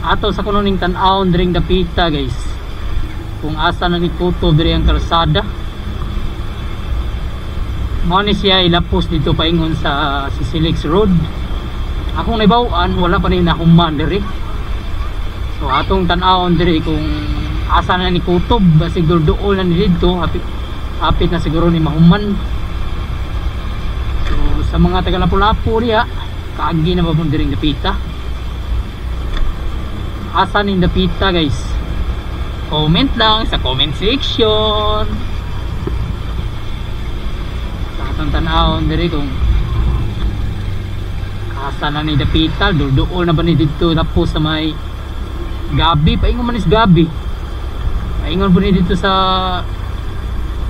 Ato sa kuno ning tan-awon diring dapita guys. Kung asa na ni kutob diri ang kalsada. Mao ni siya ilapos dito paingon sa Silix Road. Akong nahibaw-an wala pa ni nahuman diri. So atong tan-awon diri kung asa na ni kutob, basig duol na ni didto, hapit na siguro ni mahuman. So sa mga taga Lapu-Lapu diha, kaagi na ba mo diring dapita? Asa ning dapita guys? Comment lang sa comment section. Sa atong tan-awon diri kung asa na ni dapita, duol na ba ni didto tapos sa may Gabi, paingon man is Gabi. Paingon po ni dito sa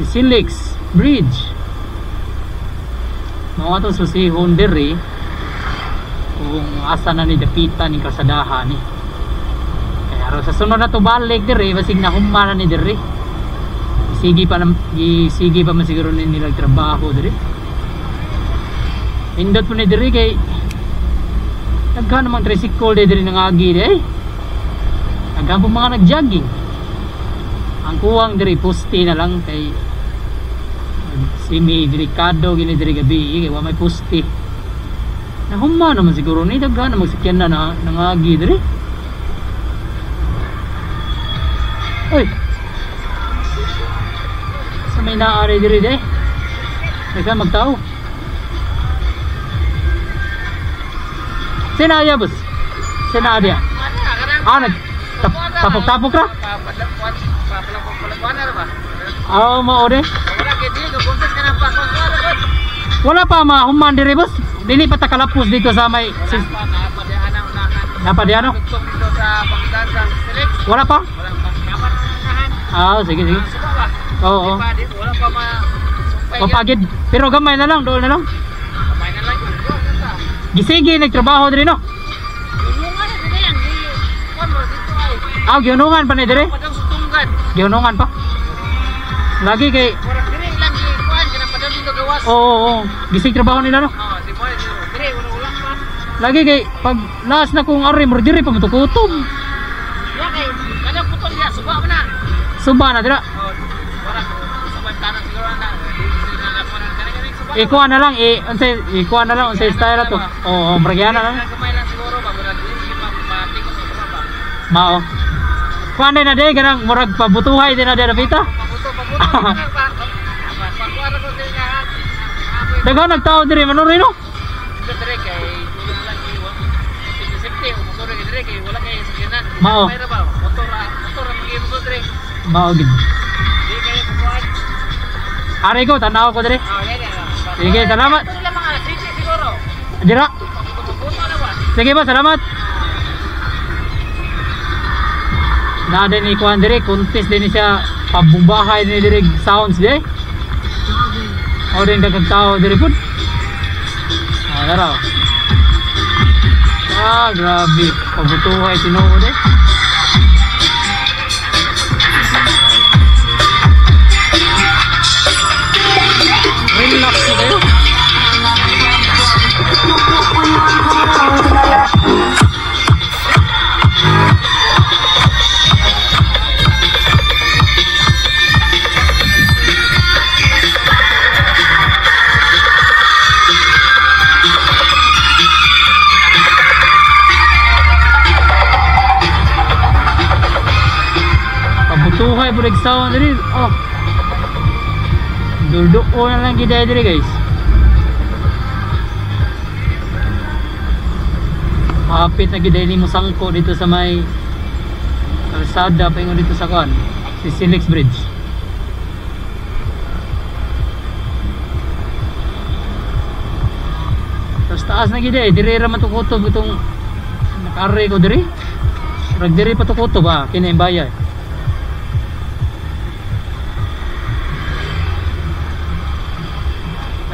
Silix Bridge. Mao atong susihon diri kung asa na ni dapita ning kalsadahan ni. Pero sa sunod na to balik diri, basig na humana ni diri. Sige pa man siguro ni nila trabaho diri. Indot po ni diri kay daghan namang tricycle diri nangagi di. Daghan po mga nagjogging. Ang kuwang diri poste na lang kay semi delikado gini diri gabi kay wa may poste. Nahuma naman siguro ni daghan na magsakyan na nangagi diri. Oy. Sa may naari diri de. Daghan magtao. Sina ya bos? Sina dia? Ah, nag tapok-tapok ra? Ah, mao de. Wala pa mahuman diri bos. Dili pa ta kalapos dito sa may Napadiano. Wala pa? Ah, sige sige. Oo. Wala pa ma Mapagid. Pero gamay na lang, dool na lang. Gamay na lang. Gisige nagtrabaho diri no. Giunungan na diri ang kuan mo dito ay. Ah, giunungan pa ni diri. Padang sutunggan. Giunungan pa. Lagi kay murag diri lang gi kuan kanang padang dito gawas. Oo, oo. Gisig trabaho nila no. Oo, di mo diri wala ulang pa. Lagi kay pag last na kung ari mo diri pa matukutom. Ya kay kanang putol ya suba man na. Suba na dira. Oh, wala suba tanan siguro na. Ikuha na lang, unsay ikuha na lang unsay style to. Oo, murag na lang. Gamay lang siguro ba murag dili matikos sa ba. Mao. Kuan na de kanang murag pabutuhay din na de dapita. Pabuto, pabuto. Pakuha ko diri nga. Daghan nagtao diri manuri no. Diri kay wala lang safety, motor diri kay wala kay sakyanan. Mao. Motor, motor ang mga diri. Mao gid. Di kay kuan. Ari ko tan-aw ko diri. Oh, yan yan. Sige, salamat. Ito nila mga sisi siguro. Dira. Pabuto na ba? Sige ba, salamat. Na din ni kuan diri, contest din siya pabumbahay ni diri sounds di. O din daghang tao diri pud. Ah, dara. Ah, grabe. Pabutuhay tinuod eh. Relax na kayo. Pabutuhay po nagsawa diri. Oh. Dulduo na lang kita diri guys. Hapit na gid ni musangko dito sa may kalsada paingon dito sa kuan, si Silix Bridge. Tapos taas na gid eh, diri ra man to kutob itong nakaari ko diri. Rag diri pa to kutob ah, kini ang bayay.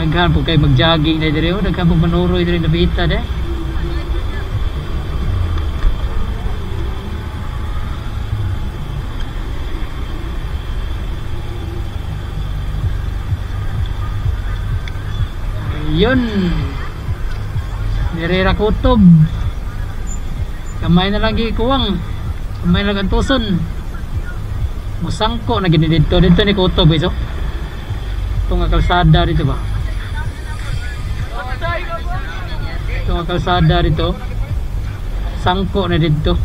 Daghan po kay mag-jogging na diri, oh, daghan po manuroy diri nabita de. Ayun. Diri ra kutob. Gamay na lang gikuwang. Gamay na lang ang tuson. Musangko na gini dito. Dito ni kutob, guys, oh. Ito nga kalsada dito ba? Ito nga kalsada dito. Sangko na dito.